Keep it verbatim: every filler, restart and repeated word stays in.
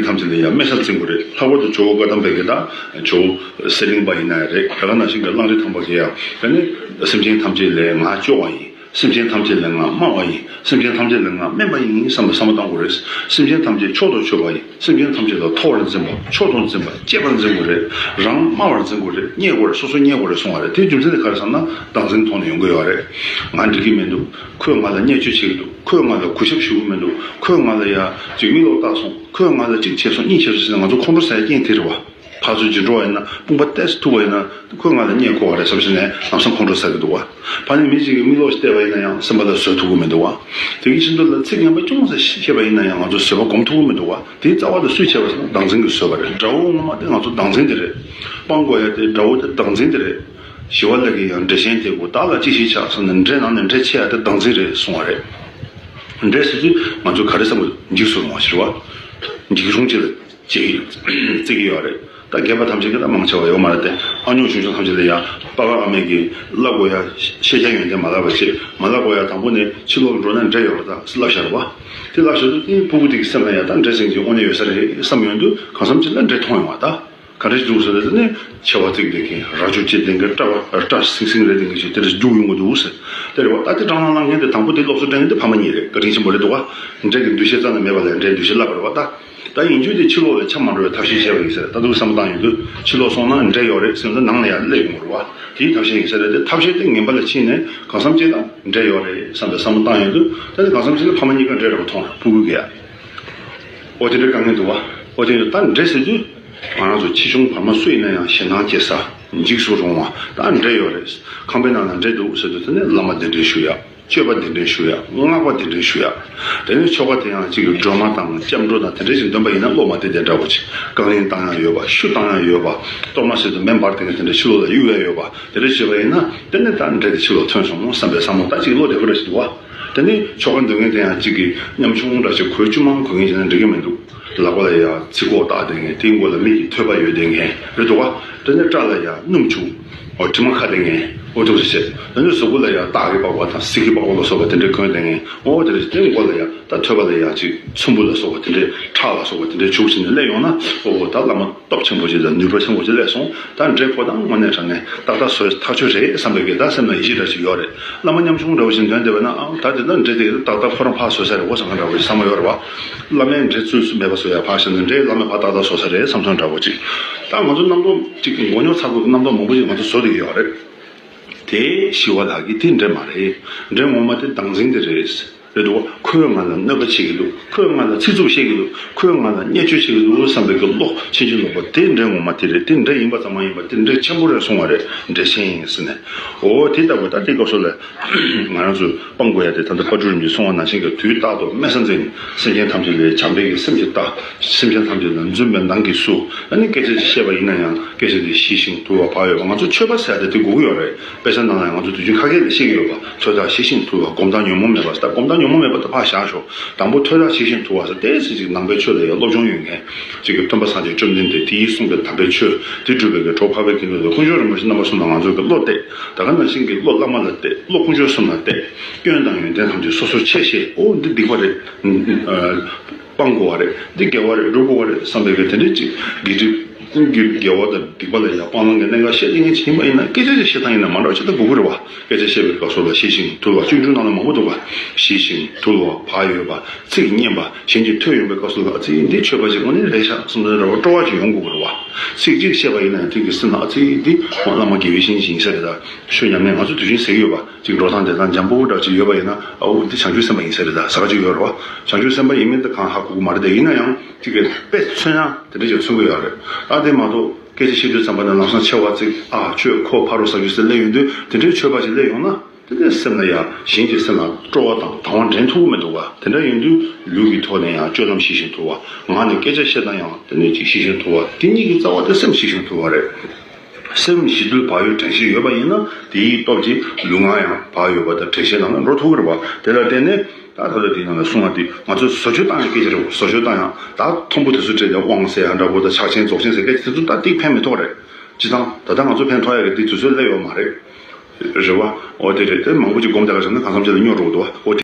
ཐམས་ཅད་ལ་ཡང་སྨན་གསར་འཛིན་དགོས་རེད། ལྷག་པར་དུ་ཇོ་བོ་བཀའ་གདམས་པའི་གི་ད་ཇོ་བོ་གསེར་གླིང་པ་ཡིན་ན་ཡང་རེད། དེ་ག་ནང་བཞིན་གྱི་གླང་རི་ཐང་པ་གི་ཡང་དེ་ནི་སེམས་ཅན་ཐམས་ཅད་ལས་ང་སྐྱོ་བ་ཡིན། སེམས་ཅན་ཐམས་ཅད་ལས་ང་དམའ་བ་ཡིན། སེམས་ཅན་ཐམས་ཅད་ལས་ང་དམན་པ་ཡིན་བསམ་པའི་བསམ་བློ་བཏང་དགོས་རེད། སེམས་ཅན་ཐམས་ཅད་མཆོག་ཏུ་མཆོད་པ་ཡིན། སེམས་ཅན་ཐམས་ཅད་ལ་མཐོ་བར་འཛིན་པ། མཆོག་ཏུ་འཛིན་པ། གཅེས་པར་འཛིན་དགོས་རེད། རང་དམའ་བར་འཛིན་དགོས་རེད། བརྙས་དགོས་རེད། སོ་སོ་བརྙས་དགོས་རེད་གསུང་བ་རེད། དེའི་རྒྱུ་མཚན་དེ་ག་རེ་བསམ་ན་བདག་འཛིན་ཐོག་ནས་ཡོང་གི་ཡོད་རེད། ང་འགྲིག་གི་མི་འདུག་ཁོས་ང་ལ་བརྙས་བཅོས་བྱེད་ཀྱི་འདུག་ཁོས་ང་ལ་གུས་ཞབས་ཞུ་གི་མི་འདུག་ཁོས་ང་ལ་ཡ་ཅིག་མིག་ལོག་བལྟས་སོང་། ཁོས་ང་ལ་གཅིག་བྱས་སོང་། གཉིས་བྱས་སོང་ཟེར་ནས་ང་ཚོ་ཁོང་ཁྲོ་ཟ་ཡ་རྐྱེན་དེ་རེད་བ། ཕར་ཚུར་འགྱིག་འགྲོ་བ་ཡིན་ན། དཔུང་པ་ཏོག་ཙམ་ཐུག་པ་ཡིན་ན་ཁོས་ང་ལ་བརྙས་བཀོལ་བ་རེད་བསམ་བྱས་ནས་ལམ་སང་ཁོང་ཁྲོ་ཟ་གི་འདུག་བ། ཕར་ནས་མི་གཅིག་གིས་མིག་ལོག་ཅིག་བལྟས་པ་ཡིན་ན་ཡང་སེམས་པ་ལ་བཟོད་ཐུབ་ཀྱི་མི་འདུག་བ། དེ་གི་ཕྱིར་འདུག་ལ་ཚིག་ངན་པ་ཅུང་ཟད་བཤད་པ་ཡིན་ན་ཡང་ང་ཚོ་བཟོད་པ་སྒོམ་ཐུབ་ཀྱི་མི་འདུག་བ། དེའི་རྩ་བ་དེ་སུས་བྱས་པ་ཟེར་ན་བདག་འཛིན་གྱིས་བཟོས་པ་རེད། དགྲ་བོ་ངོ་མ་དེ་ང་ཚོ་བདག་འཛིན་དེ་རེད། སྤང་དགོས་ཡ་དེ་དགྲ་བོ་དེ་བདག་འཛིན་དེ་རེད། ཞི་བ་ལྷ་གིས་ཡང་འདྲེ་གཤེན་དེ་གོ་བདག་ལ་ཅི་ཞིག་ཆགས་ཟེར་ན་འདྲེ་ནང་ནས་འདྲེ་ཆེ་ཡ་དེ་བདག་འཛིན་རེད་གསུང་བ་རེད། འདྲེ་ཟེར་དུས་ང་ཚོ་ག་རེ་བསམ་དགོས། འཇིགས་སུ་རུང་བ་ཞིག་རེད་བ། འཇིགས་རུང་ཅིག་ལ་ཅིག་བརྩི་གི་ཡོད་རེད། ད་རྒན་པ་ཐམས་ཅད་ཀྱིས་ད་མང་ཆེ་བ་ཡོད་མ་རེད་དེ། ཨ་ཉོག་ཆུང་ཆུང་ཐམས་ཅད་ལ་ཡ་པ་ཕ་ཨ་མས་ཀྱིས་བསླབ་དགོས་ཡ་ཤེས་བྱ་ཡོན་ཏན་མ་བསླབ་པ་བྱེད། མ་བསླབ་དགོས་ཡ་དང་པོ་ནས་ཕྱི་ལོགས་འགྲོ་ན་འདྲེ་ཡོད་རེད་ད་བསླབ་བྱ་རེད་བ། དེ་བསླབ་བྱ་དུས་དེ་ཕྲུ་གུ་དེ་གི་སེམས་ལ་ཡ་ད་འདྲེ་ཟེར་གྱི་དངོས་གནས་ཡོད་ས་རེད་བསམ་ཡོང་དུས་གང་འཚམ་ཅིག་ལ་འདྲེ་མཐོང་ཡོང་བ་ད། ག་འདྲ་ཞིག་འདུག་ཟེར་ན་དེ་ནས་མཆེ་བ་གཙིགས་བསྡད་མཁན། རྭ་ཅོ་རྐྱེན་ལྡན་མཁན། སྐྲ་སྐྲ་སིང་སིང་རེད་བསྡད་མཁན་ཞིག་དེ་འདྲ་རྒྱུག་ཡོང་གི་འདུག་ཟེར། དེ་རེད་བ། ད་དེ་སྐྲག་སྣང་ལངས་མཁན་དེ་དང་པོ་དེ་སློབ་གསོ་སྤྲད་མཁན་དེ་ཕ་མ་གཉིས་རེད། བཀའ་དྲིན་ཆེན་པོ་རེད་འདུག་བ། འདྲེ་གི་འདུ་ཤེས་རྩ་ནས་མེད་པ་ལས་འདྲེའི་འདུ་ཤེས་བརླག་པ་རེད་བ་ད། ད་ཡིན་རྒྱུ་དེ་ཕྱི་ལོགས་ལ་ཆ་མ་འགྲོ་བའི་ཐབས་ཤེས་བྱས་པ་ཡིན་ཟེར། ད་དུང་བསམ་བློ་བཏང་ཡོང་དུས་ཕྱི་ལོགས་སོང་ན་འདྲེ་ཡོད་རེད་ཟེར་ན་ནང་ལ་ཡར་སླེབས་ཡོང་གི་རེད་བ། དེའི་ཐབས་ཤེས་ཡིན་ས་རེད་དེ། ཐབས་ཤེས་དེ་ངན་པ་ལ་ཕྱིན་ནས་གང་འཚམ་ཅིག་ལ་འདྲེ་ཡོད་རེད་བསམ་པའི་བསམ་བློ་བཏང་ཡོང་དུས་ད་ནི་གང་འཚམ་ཅིག་ལ་ཕ་མ་གཉིས་ཀ་འདྲེ་འདྲ་པོ་མཐོང་རེད། ཕྲུ་གུ་གིས་ཡ། ཨོ་དེ་འདྲའི་དཀའ་ངལ་འདུག་བ། ཨོ་དེ་ད་འདྲེ་ཟེར་དུས་ང་རང་ཚོ་ཆེ་ཆུང་བར་མ་སུ་ཡིན་ན་ཡང་ཞེད་སྣང་སྐྱེ་ས། འཇིགས་སུ་རུང་བ། ད་འདྲེ་ཡོད་རེད། ཁང་པའི་ནང་ན་འདྲེ་འདུག་ཟེར་དུས་དེ་ནས་བླ་མ་གདན་འདྲེན་ཞུ་ཡ། མཆོད་པ་གདན་འདྲེན་ཞུ་ཡ། སྔགས་པ་གདན་འདྲེན་ཞུ་ཡ། དེ་ནས་ཆོ་ག་དེ་ཡང་གཅིག་གི་སྒྲོལ་མ་དང་སྐྱབས་འགྲོ་དང་དེ་འདྲ་ཞིག་འདོན་པ་ཡིན་ན་བློ་མ་བདེ་དེ་འདྲ་པོ་ཅིག་རྐང་ལེན་བཏང་ཡ་ཡོད་པ། ཤུ་བཏང་ཡ་ཡོད་པ། གཏོར་མ་ཟེར་དུས་མེ་འབར་དེ་འདྲ་དེ་འདྲ་ཕྱི་ལོགས་ལ་གཡུག་ཡ་ཡོད་པ། དེ་འདྲ་བྱས་པ་ཡིན་ན་དེ་ནས་ད་འདྲེ་དེ་ཕྱི་ལོགས་ཐོན་སོང་བསམ་པའི་བསམ་བློ་ད་ཅིག་བློ་བདེ་པོ་འདྲ་ཞིག་འདུག་བ། དེ་ནས་ཆོ་ག་འདོན་མཁན་དེ་ཡང་གཅིག་གིས་ཉམ་ཆུང་འདྲ་ཞིག་གོས་ཆུང་མང་གོན་མཁན་ཞིག་ན་འགྲིག་གི་མི་འདུག་ལག་པ་ལ་ཡང་ཚིགས་ཁོག་བཏགས་བསྡད་མཁན། དེའི་མགོ་ལ་མི་གི་ཐོད་པ་ཡོད་བསྡད་མཁན་རེད་འདུག་བ། དེ་ནས་སྐྲ་ལ་ཡང་སྣུམ་བྱུག་འོ་དྲི་མ་ཁ་བསྡད་མཁན། འོ་འདུག་སེ་བྱས། དེ་ནས་གཟུགས་པོ་ལ་ཡང་སྟག་གི་པགས་པ་དང་གཟིག་གི་པགས་པ་ལ་སོགས་པ་དེ་འདྲ་གོན་བསྡད་མཁན། འོ་དེ་འདྲ་ཞིག་དེ་མགོ་ལ་ཡང་ད་ཐོད་པ་ལ་ཡང་ཅིག་ཚོམ་བུ་ལ་སོགས་པ་དེ་འདྲའི་ཁྲག་ལ་སོགས་པ་དེ་འདྲའི་བྱུགས་ཟིན་ནས་སླེབས་ཡོང་ན། ཨོ་ད་བླ་མ་སྟོབས་ཆེན་པོ་ཞིག་དང་ནུས་པ་ཆེན་པོ་ཞིག་སླེབས་སོང་། ད་འདྲེ་ཁོ་ད་དངོས་གནས་དྲང་གནས་ཏག་ཏག་བཟོས་ཐག་ཆོད་རེད་བསམ་པའི་གི་ད་སེམས་ལ་ཡིད་ཆེས་འདྲ་ཞིག་ཡོད་རེད། བླ་མ་ཉམ་ཆུང་འདྲ་བོ་ཞིག་འདོན་བསྡད་པ་ན། ཨང་ད་དེ་ད་འདྲེ་དེ་ཏག་ཏག་ཁོ་རང་ཕར་བཟོས་ས་རེད་འོ་བསམ་པ་འདྲ་བོ་ཞིག་བསམ་པ་ཡོད་རེད་བ། བླ་མས་འདྲེ་ཚུད་མེད་པ་བཟོ་ཡ་ཕར་བཞག་ན་འདྲེས་བླ་མ་ཕར་ཏག་ཏག་བཟོས་ས་རེད་བསམ་ཚུལ་འདྲ་བོ་ཅིག་ད་ང་ཚོ་རྣམ་རྟོག་ཅིག་མགོ་རྙོག་ཚ་པོའི་རྣམ་རྟོག་མང་པོ་ཞིག་ང་ཚོ་བཟོ་བསྡད་ཀྱི་ཡོད་རེད། དེ་ཞི་བ་ལྷ་གིས་དེ་འདྲ་མ་རེད། འདྲ་ངོ་མ་དེ་བདག་འཛིན་དེ་རེད། རེད་འདུག་ཁོས་ང་ལ་གནོད་པ་བྱེད་ཀྱི་འདུག་ཁོས་ང་ལ་ཚིག་རྩུབ་བཤད་ཀྱི་འདུག་ཁོས་ང་ལ་བརྙས་བཅོས་བྱེད་ཀྱི་འདུག་བསམ་པའི་གི་བློ་ཕྱིན་ཅི་ལོག་པ་དེ་འདྲ་ངོ་མ་དེ་རེད། དེ་འདྲ་ཡིན་པ་ཙམ་མ་ཡིན་པ་དེ་འདྲ་ཆེན་པོ་རེད་གསུང་བ་རེད། འདྲེ་ཆེན་ཡིན་ཟེར་ནས། འོ་དེ་ལྟ་བུ་ད་དེ་སྐབས་སུ་ལ་ང་རང་ཚོས་སྤང་དགོས་ཡ་དེ་ད་ལྟ་དཔལ་སྤྲུལ་རིན་པོ་ཆེས་གསུངས་པ་ནང་བཞིན་གྱི་དུས་རྟག་ཏུ་སྨན་གསར་འཛིན། སེམས་ཅན་ཐམས་ཅད་ལས་བྱམས་པའི་གི་སེམས་ཀྱིས་བལྟ། སེམས་ཅན་ཐམས་ཅད་ལ་འཛུམ་པའི་ནང་གི་བསུ། ཨ་ནི་སྐད་ཆ་ཅིག་བཤད་པ་ཡིན་ན་ཡང་སྐད་ཆ་དེ་ཞི་ཞིང་དུལ་བ་བག་ཡོད་པ། ང་ཚོ་ཆོས་པ་ཟེར་ཡ་དེ་དེ་དགོས་ཀྱི་ཡོད་རེད། དཔེ་ཆ་ནང་ལ་ཡང་ང་ཚོ་དུས་རྒྱུན་ཁ་སྐད་ལ་བཤད་ཀྱི་ཡོད་པ། ཐོས་དང་ཞི་ཞིང་དུལ་བ། སྒོམ་དང་ཉོན་མོངས་མེད་པ་ཟེར། ད་སྒོམ་དང་ཉོན་མོངས་མེད་པ་དེ་ཕར་བཞག་ཤོག་དང་པོ་ཐོས་དང་ཞི་ཞིང་དུལ་བ་ཟེར། ཏོག་ཙམ་ཅིག་ནང་པའི་ཆོས་ལ་ཡང་སློབ་སྦྱོང་ཡོད་མཁན་ཅིག་གིས་སྟོན་པ་སངས་རྒྱས་བཅོམ་ལྡན་འདས་དེས་གསུངས་པའི་དམ་པའི་ཆོས་དེ་སྒྲུབ་པའི་གི་གྲོགས་འཕགས་པའི་དགེ་འདུན་དང་དཀོན་མཆོག་རིན་པོ་ཆེ་རྣམ་པ་གསུམ་ལ་ང་ཚོ་གི་བློ་གཏད། ད་ག་ནང་བཞིན་གྱི་བློ་བླ་མ་ལ་གཏད། བློ་དཀོན་མཆོག་གསུམ་ལ་གཏད། སྐྱོན་དང་ཡོན་ཏན་ཐམས་ཅད་སོ་སོར་ཕྱེ་ཤེས། ཨོ་འདི་སྡིག་པ་རེད། སྤང་དགོས་པ་རེད། འདི་དགེ་བ་རེད། སྒྲུབ་དགོས་པ་རེད་བསམ་པའི་གི་དེ་འདྲའི་ཅིག་དགེ་སྒྲུབ་ཀྱི་དགེ་བ་དང་སྡིག་པ་ལ་ཡང་སྤང་བླང་གི་གནད་འགག་བཤད་ཀྱི་ངས་ཅིག་ཡིན་པ་ཡིན་ན། སྐད་ཆ་ཅིག་བཤད་སྟངས་ཡིན་ན་མ་འདྲ་བ་ཅིག་ད་དགོས་ཀྱི་རེད་བ། སྐད་ཆ་བཤད་པའི་སྐབས་སུ་ལ་ཞི་ཞིང་དུལ་བ། སྤྱོད་འཇུག་ནང་ལ་མང་པོ་འདུག་བ། ཞི་ཞིང་དུལ་བ། བག་ཡོད་པ། ཚིག་སྙན་པ། གཞན་གྱིས་ཐོས་ཡོང་པའི་སྐབས་སུ་ལ་ཨ་ཙི་འདི་ཆོས་པ་ཅིག་དངོས་གནས་རེད་ཤག་བསམ་ཚུལ་འདྲ་བ་སྤྲོ་བ་ཅིག་ཡོང་དགོས་ཀྱི་རེད་བ། ཚིག་གཅིག་བཤད་པ་ཡིན་ན་ཡང་དེ་གི་སེམས་ལ་ཨ་ཙི་འདི་བླ་མ་དགེ་བའི་བཤེས་གཉེན་ཞིག་ཡིན་ས་རེད། ད་ཆོས་ཉམས་ལེན་ང་ཚོ་དུས་རྒྱུན་ཟེར་གྱི་ཡོད་པ། ཅིག་འགྲོ་སྟངས་འདྲ་སྟངས་འཇམ་པོ་འདྲ་ཅིག་ཡོད་པ་ཡིན་ན། ཨ་འོ་འདི་བྱང་ཆུབ་སེམས་དཔའ་ཡིན་ས་རེད། ད་ཟེར་ག་ཅིག་ཡོད་རེད་བ། བྱང་ཆུབ་སེམས་དཔའ་ཡིན་མིན་དེ་གང་ཧ་གོ་གི་མ་རེད། དེ་ཡིན་ན་ཡང་ཅིག་གི་དཔེ་མཚོན་ཡ་དེ་འདྲ་ཅིག་མཚོན་གི་ཡོད་རེད། ཨ་དེ་མ་གཏོགས་སྐད་ཆ་བཤད་དུས་ཙམ་པ་ནས་ལམ་སང་མཆེ་བ་གཙིགས། ཨ་ཁྱོད་ཁོ་ཕ་རོལ་ཟ་རྒྱུ་ཟེར་སླེབས་ཡོང་དུས། དེ་འདྲའི་ཆོས་པ་ཞིག་སླེབས་ཡོང་ན་དེ་འདྲའི་སེམས་ལ་ཡང་གཞན་གྱི་སེམས་ལ་སྤྲོ་བ་དང་དང་བ་འདྲེན་ཐུབ་ཀྱི་མི་འདུག་བ། དེ་འདྲ་ཡིན་དུས་ལུས་ཀྱི་ཐོག་ནས་ཡང་སྤྱོད་ལམ་ཞི་ཞིང་དུལ་བ། ངག་ནས་སྐད་ཆ་བཤད་སྟངས་ཡང་དེ་ནས་ཅིག་ཞི་ཞིང་དུལ་བ། དེ་གཉིས་ཀྱི་རྩ་བ་དེ་སེམས་ཞི་ཞིང་དུལ་བ་རེད། སེམས་ཞི་དུལ་བག་ཡོད་དྲན་ཤེས་ཡོད་པ་ཡིན་ན། དེའི་སྟོབས་ཀྱིས་ལུས་ངག་ཡང་བག་ཡོད་པ་དང་དྲན་ཤེས་ནང་ལ་འགྲོ་ཐུབ་ཀྱི་རེད་བ། དེ་ལ་བརྟེན་ནས་ད་ད་ལྟ་དེའི་ནང་ལ་གསུངས་པ་དེ་ང་ཚོས་བཟོ་བཅོས་བཏང་ཡག་སྐད་ཆ་རེད་བ། བཟོ་བཅོས་བཏང་ཡག་ད་མཐོན་པོ་དེ་ཚོ་སྤྲད་དེ་དབང་ཟེར་ཡག་འདྲ་པོ་དང་ཕྱག་ཆེན་རྫོགས་ཆེན་ཟེར་སྐད་ཆ་དེ་ཚོ་ད་ཏིག་ཕན་མི་ཐོགས་རེད། སྤྱིར་བཏང་ད་ལྟ་ང་ཚོ་ཕན་ཐོགས་ཡག་གི་དེ་དུས་ཚོད་སླེབས་ཡོད་མ་རེད། རེད་བ། འོ་དེ་རེད། དེ་མང་པོ་ཅིག་སྒོམ་བསྡད་པ་བྱས་ན་གང་འཚམ་ཅིག་ལ་སྙོག་འགྲོ་གི་འདུག་བ། འོ་དེ།